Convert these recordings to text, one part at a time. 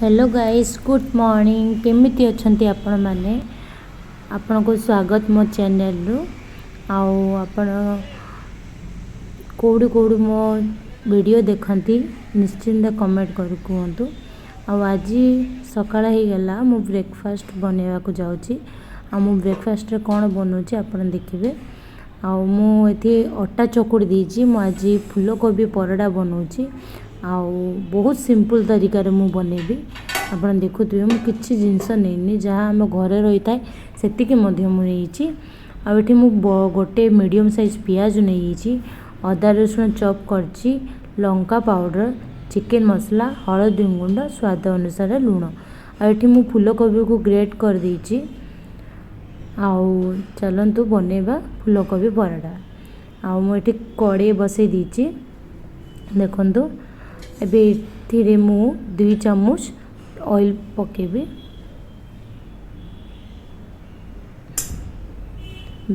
Hello guys, good morning. କେମିତି ଅଛନ୍ତି ଆପଣମାନେ? ଆପଣଙ୍କୁ ସ୍ୱାଗତ ମୋ ଚ୍ୟାନେଲରୁ। ଆଉ ଆପଣ କେଉଁଠୁ କେଉଁଠୁ ମୋ ଭିଡ଼ିଓ ଦେଖନ୍ତି, ନିଶ୍ଚିନ୍ତ କମେଣ୍ଟ କରି କୁହନ୍ତୁ। ଆଉ ଆଜି ସକାଳ ହେଇଗଲା, ମୁଁ ବ୍ରେକଫାଷ୍ଟ ବନେଇବାକୁ ଯାଉଛି। ଆଉ ମୁଁ ବ୍ରେକଫାଷ୍ଟରେ କ'ଣ ବନଉଛି ଆପଣ ଦେଖିବେ। ଆଉ ମୁଁ ଏଠି ଅଟା ଚକୁଡ଼ି ଦେଇଛି। ମୁଁ ଆଜି ଫୁଲକୋବି ପରଟା ବନଉଛି ଆଉ ବହୁତ ସିମ୍ପଲ୍ ତରିକାରେ ମୁଁ ବନେଇବି। ଆପଣ ଦେଖୁଥିବେ, ମୁଁ କିଛି ଜିନିଷ ନେଇନି, ଯାହା ଆମ ଘରେ ରହିଥାଏ ସେତିକି ମଧ୍ୟ ମୁଁ ନେଇଛି। ଆଉ ଏଠି ମୁଁ ଗୋଟେ ମିଡ଼ିୟମ୍ ସାଇଜ୍ ପିଆଜ ନେଇଯାଇଛି, ଅଦା ରସୁଣ ଚପ୍ କରିଛି, ଲଙ୍କା ପାଉଡ଼ର, ଚିକେନ୍ ମସଲା, ହଳଦୀ ଗୁଣ୍ଡ, ସ୍ୱାଦ ଅନୁସାରେ ଲୁଣ। ଆଉ ଏଠି ମୁଁ ଫୁଲକୋବିକୁ ଗ୍ରେଟ୍ କରିଦେଇଛି। ଆଉ ଚାଲନ୍ତୁ ବନେଇବା ଫୁଲକୋବି ପରଟା। ଆଉ ମୁଁ ଏଠି କଡ଼େଇ ବସେଇ ଦେଇଛି, ଦେଖନ୍ତୁ। ଏବେ ଏଥିରେ ମୁଁ 2 ଚାମଚ ଅଏଲ୍ ପକାଇବି।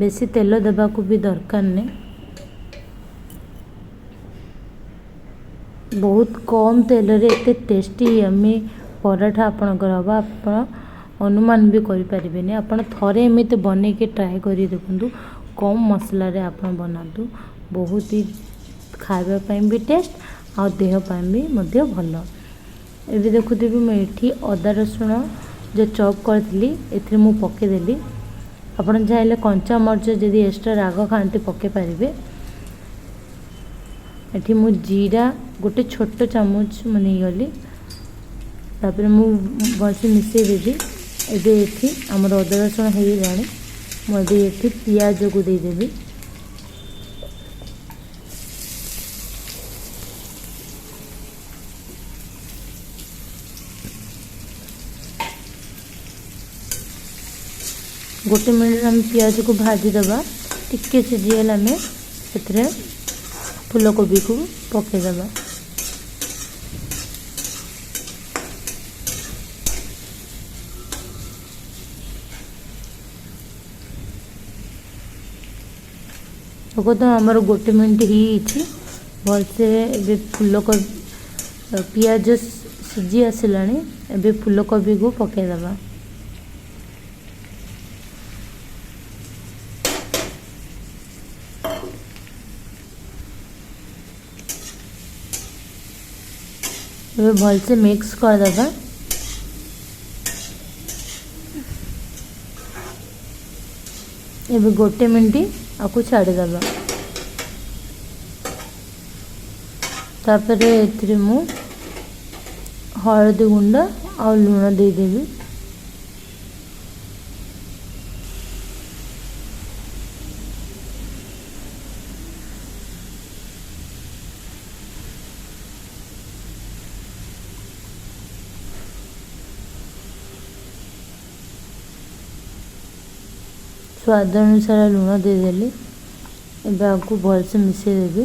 ବେଶୀ ତେଲ ଦେବାକୁ ବି ଦରକାର ନାହିଁ। ବହୁତ କମ୍ ତେଲରେ ଏତେ ଟେଷ୍ଟି ୟମି ପରଠା ଆପଣଙ୍କର ହେବ, ଆପଣ ଅନୁମାନ ବି କରିପାରିବେନି। ଆପଣ ଥରେ ଏମିତି ବନେଇକି ଟ୍ରାଏ କରି ଦେଖନ୍ତୁ। କମ୍ ମସଲାରେ ଆପଣ ବନାନ୍ତୁ, ବହୁତ ହି ଖାଇବା ପାଇଁ ବି ଟେଷ୍ଟ ଆଉ ଦେହ ପାଇଁ ବି ମଧ୍ୟ ଭଲ। ଏବେ ଦେଖୁଥିବେ, ମୁଁ ଏଠି ଅଦା ରସୁଣ ଯେଉଁ ଚପ୍ କରିଥିଲି ଏଥିରେ ମୁଁ ପକାଇଦେଲି। ଆପଣ ଚାହିଁଲେ କଞ୍ଚା ମରିଚ, ଯଦି ଏକ୍ସଟ୍ରା ରାଗ ଖାଆନ୍ତି, ପକାଇ ପାରିବେ। ଏଠି ମୁଁ ଜିରା ଗୋଟେ ଛୋଟ ଚାମଚ ମୁଁ ନେଇଗଲି। ତାପରେ ମୁଁ ଭଲସେ ମିଶାଇ ଦେବି। ଏବେ ଏଠି ଆମର ଅଦା ରସୁଣ ହେଇଗଲାଣି। ମୁଁ ଏବେ ଏଠି ପିଆଜକୁ ଦେଇଦେବି। ଗୋଟେ ମିନିଟ୍ ଆମେ ପିଆଜକୁ ଭାଜିଦେବା। ଟିକେ ସିଝିଗଲେ ଆମେ ସେଥିରେ ଫୁଲକୋବିକୁ ପକାଇଦେବା। ଦେଖନ୍ତୁ, ଆମର ଗୋଟେ ମିନିଟ୍ ହେଇଯାଇଛି ଭଲସେ। ଏବେ ଫୁଲକୋବି ପିଆଜ ସିଝି ଆସିଲାଣି। ଏବେ ଫୁଲକୋବିକୁ ପକାଇଦେବା। ଏବେ ଭଲସେ ମିକ୍ସ କରିଦେବା। ଏବେ ଗୋଟେ ମିନିଟ୍ ଆକୁ ଛାଡ଼ିଦେବା। ତାପରେ ଏଥିରେ ମୁଁ ହଳଦୀ ଗୁଣ୍ଡ ଆଉ ଲୁଣ ଦେଇଦେବି। ସ୍ୱାଦ ଅନୁସାରେ ଲୁଣ ଦେଇଦେଲି। ଏବେ ଆକୁ ଭଲସେ ମିଶାଇ ଦେବି।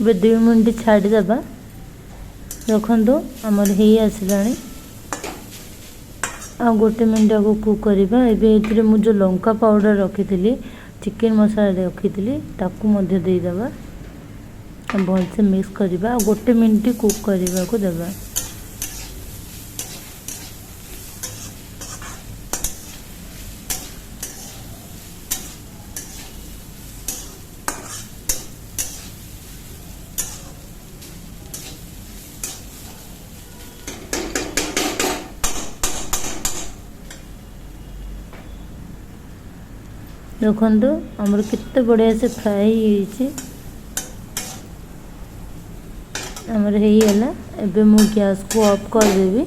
ଏବେ 2 ମିନିଟ୍ ଛାଡ଼ିଦେବା। ଦେଖନ୍ତୁ, ଆମର ହେଇ ଆସିଲାଣି। ଆଉ ଗୋଟେ ମିନିଟ୍ ଆକୁ କୁକ୍ କରିବା। ଏବେ ଏଥିରେ ମୁଁ ଯେଉଁ ଲଙ୍କା ପାଉଡ଼ର ରଖିଥିଲି, ଚିକେନ୍ ମସଲା ରଖିଥିଲି, ତାକୁ ମଧ୍ୟ ଦେଇଦେବା। ଭଲସେ ମିକ୍ସ କରିବା ଆଉ ଗୋଟେ ମିନିଟ୍ କୁକ୍ କରିବାକୁ ଦେବା। ଦେଖନ୍ତୁ, ଆମର କେତେ ବଢ଼ିଆ ସେ ଫ୍ରାଏ ହେଇଯାଇଛି। ଆମର ହେଇଗଲା। ଏବେ ମୁଁ ଗ୍ୟାସ୍କୁ ଅଫ୍ କରିଦେବି।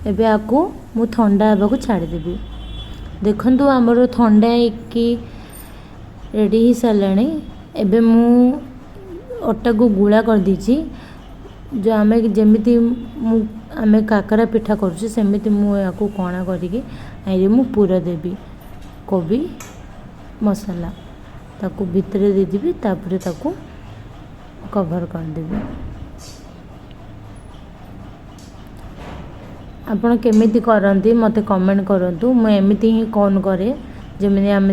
ଏବେ ଆକୁ ମୁଁ ଥଣ୍ଡା ହେବାକୁ ଛାଡ଼ିଦେବି। ଦେଖନ୍ତୁ, ଆମର ଥଣ୍ଡା ହେଇକି ରେଡ଼ି ହେଇସାରିଲାଣି। ଏବେ ମୁଁ ଅଟାକୁ ଗୁଳା କରିଦେଇଛି। ଯେଉଁ ଆମେ ଯେମିତି ମୁଁ ଆମେ କାକରା ପିଠା କରୁଛୁ, ସେମିତି ମୁଁ ଏହାକୁ କଣା କରିକି ଏରେ ମୁଁ ପୁର ଦେବି। କୋବି ମସଲା ତାକୁ ଭିତରେ ଦେଇଦେବି, ତାପରେ ତାକୁ କଭର୍ କରିଦେବି। ଆପଣ କେମିତି କରନ୍ତି ମୋତେ କମେଣ୍ଟ କରନ୍ତୁ। ମୁଁ ଏମିତି ହିଁ କନ୍ କରେ, ଯେମିତି ଆମେ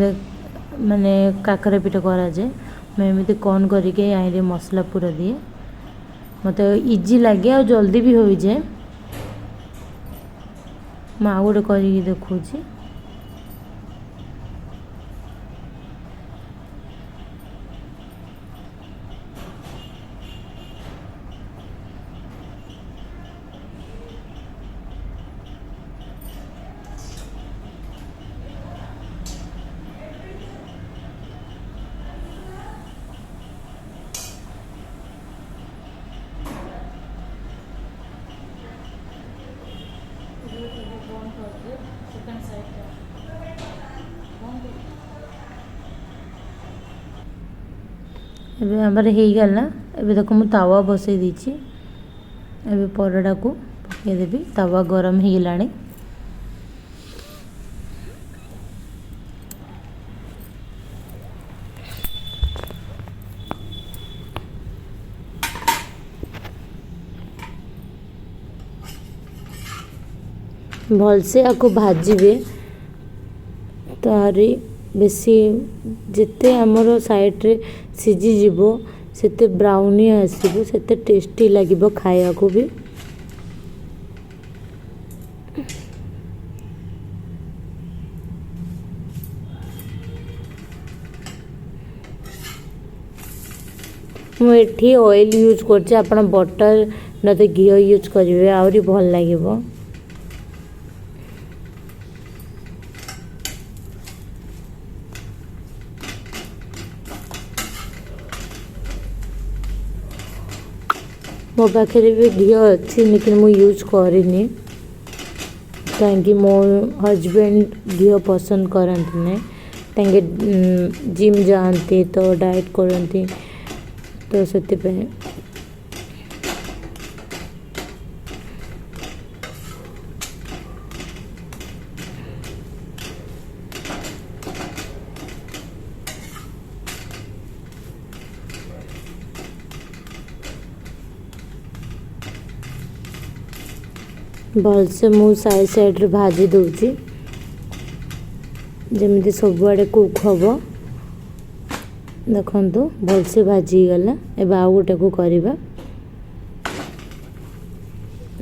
ମାନେ କାକରା ପିଠା କରାଯାଏ, ମୁଁ ଏମିତି କନ୍ କରିକି ଆଇରେ ମସଲା ପୁର ଦିଏ। ମୋତେ ଇଜି ଲାଗେ ଆଉ ଜଲ୍ଦି ବି ହୋଇଯାଏ। ମୁଁ ଆଉ ଗୋଟେ କରିକି ଦେଖାଉଛି। ଏବେ ଆମର ହେଇଗଲା। ଏବେ ଦେଖ, ମୁଁ ତାୱା ବସେଇ ଦେଇଛି। ଏବେ ପରଟାକୁ ପକାଇଦେବି। ତାୱା ଗରମ ହେଇଗଲାଣି। ଭଲସେ ଆକୁ ଭାଜିବେ। ତାରି ବେଶୀ ଯେତେ ଆମର ସାଇଡ଼୍ରେ ସିଝିଯିବ, ସେତେ ବ୍ରାଉନି ଆସିବ, ସେତେ ଟେଷ୍ଟି ଲାଗିବ ଖାଇବାକୁ ବି। ମୁଁ ଏଠି ଅଏଲ୍ ୟୁଜ୍ କରୁଛି, ଆପଣ ବଟର୍ ନହେଲେ ଘିଅ ୟୁଜ୍ କରିବେ, ଆହୁରି ଭଲ ଲାଗିବ। ମୋ ପାଖରେ ବି ଘିଅ ଅଛି, ଲେକିନ୍ ମୁଁ ୟୁଜ୍ କରିନି, କାହିଁକି ମୋ ହଜବେଣ୍ଡ ଘିଅ ପସନ୍ଦ କରନ୍ତି ନାହିଁ। ତାଙ୍କେ ଜିମ୍ ଯାଆନ୍ତି ତ ଡାଏଟ୍ କରନ୍ତି, ତ ସେଥିପାଇଁ। ଭଲସେ ମୁଁ ସାଇଡ଼୍ ସାଇଡ଼୍ରେ ଭାଜି ଦେଉଛି, ଯେମିତି ସବୁଆଡ଼େ କୁକ୍ ହେବ। ଦେଖନ୍ତୁ, ଭଲସେ ଭାଜି ହେଇଗଲା। ଏବେ ଆଉ ଗୋଟେକୁ କରିବା।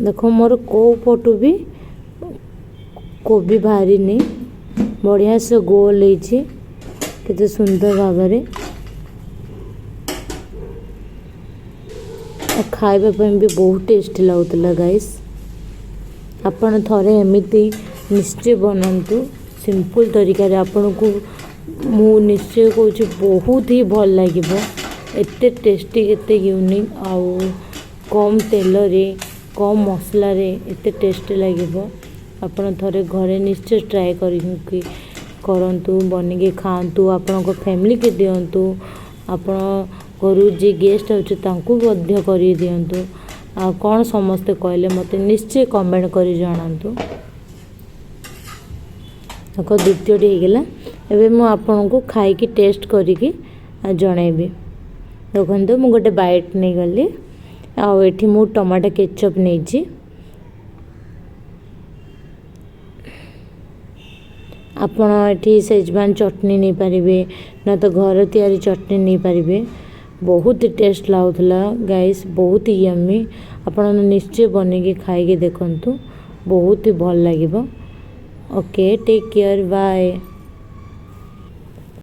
ଦେଖ, ମୋର କେଉଁ ପଟୁ ବି କୋବି ବାହାରିନି, ବଢ଼ିଆ ସେ ଗୋଲ ହେଇଛି କେତେ ସୁନ୍ଦର ଭାବରେ। ଆଉ ଖାଇବା ପାଇଁ ବି ବହୁତ ଟେଷ୍ଟି ଲାଗୁଥିଲା। ଗାଇସ୍, ଆପଣ ଥରେ ଏମିତି ନିଶ୍ଚୟ ବନାନ୍ତୁ ସିମ୍ପଲ୍ ତରିକାରେ। ଆପଣଙ୍କୁ ମୁଁ ନିଶ୍ଚୟ କହୁଛି, ବହୁତ ହି ଭଲ ଲାଗିବ। ଏତେ ଟେଷ୍ଟି, ଏତେ ୟୁନିକ୍, ଆଉ କମ୍ ତେଲରେ, କମ୍ ମସଲାରେ ଏତେ ଟେଷ୍ଟି ଲାଗିବ। ଆପଣ ଥରେ ଘରେ ନିଶ୍ଚୟ ଟ୍ରାଏ କରିକି କରନ୍ତୁ, ବନେଇକି ଖାଆନ୍ତୁ, ଆପଣଙ୍କ ଫ୍ୟାମିଲିକି ଦିଅନ୍ତୁ, ଆପଣ ଘରୁ ଯିଏ ଗେଷ୍ଟ ଅଛି ତାଙ୍କୁ ମଧ୍ୟ କରିକି ଦିଅନ୍ତୁ। ଆଉ କ'ଣ ସମସ୍ତେ କହିଲେ ମୋତେ ନିଶ୍ଚୟ କମେଣ୍ଟ କରି ଜଣାନ୍ତୁ। ଦେଖ, ଦ୍ୱିତୀୟଟି ହେଇଗଲା। ଏବେ ମୁଁ ଆପଣଙ୍କୁ ଖାଇକି ଟେଷ୍ଟ କରିକି ଜଣାଇବି। ଦେଖନ୍ତୁ, ମୁଁ ଗୋଟେ ବାଇଟ୍ ନେଇଗଲି, ଆଉ ଏଠି ମୁଁ ଟମାଟୋ କେଚପ୍ ନେଇଛି। ଆପଣ ଏଠି ସେଜୱାନ୍ ଚଟଣି ନେଇପାରିବେ, ନା ତ ଘର ତିଆରି ଚଟଣି ନେଇପାରିବେ। ବହୁତ ଟେଷ୍ଟ ଲାଗୁଥିଲା ଗାଇସ୍, ବହୁତ ୟମି। ଆପଣ ନିଶ୍ଚୟ ବନେଇକି ଖାଇକି ଦେଖନ୍ତୁ, ବହୁତ ହି ଭଲ ଲାଗିବ। Okay, take care, bye.